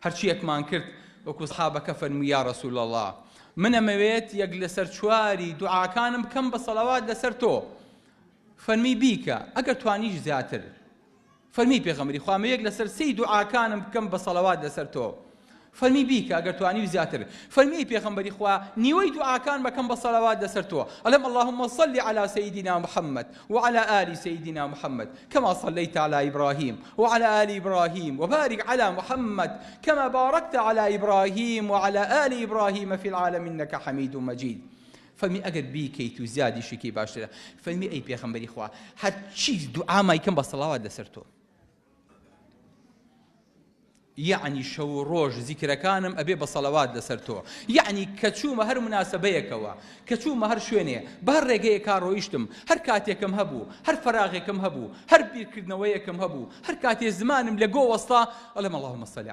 هەرچیەکمان کرد وەکو سەحابەکە فەرمووی یا رسول اللە من ئەمەوێت یەک لەسەر چواری دوعاکانم بکەم بە سەڵەوات لەسەر تۆ فەرمی بیکە ئەگەر توانیش زیاتر فەرمی پێغەمبەری خوا ئەمەوێت یەک لەسەر سێی دوعاکانم بکەم بە سەڵەوات لەسەر تۆ فەرمی بیکە ئەگەر توانی و زیاتر فەرمی ئەی پێغەمبەری خوا نیوەی دوعاکان بەکەم بە سەلەوات لەسەر تۆ ئەڵێم اللهم صل على سيدنا محمد وعلى آل سيدنا محمد كما صليت على إبراهيم وعلى آل إبراهيم وبارك على محمد كما باركت على إبراهيم وعلى آل إبراهيم في العالم إنك حميد مجيد فەرمی ئەگەر بیکەیت و زیادیشی کەی باشترە فەرمی ئەی پێغەمبەری خوا هەرچی دوعامای کەم بە سەڵاوات لەسەر تۆ یەعنی شەو و ڕۆژ زیکرەکانم ئەبێ بە سەلەوات لەسەر تۆ یەعنی کە چوومە هەر موناسەبەیەکەوە کە چوومە هەر شوێنێ بە هەر ڕێگەیەکا ڕۆیشتم هەر کاتێکم هەبوو هەر فەراغێکم هەبوو هەر بیرکردنەوەیەکم هەبوو هەر کاتێ زمانم لە گۆ وەستا ئەڵێم اللهم صل علی.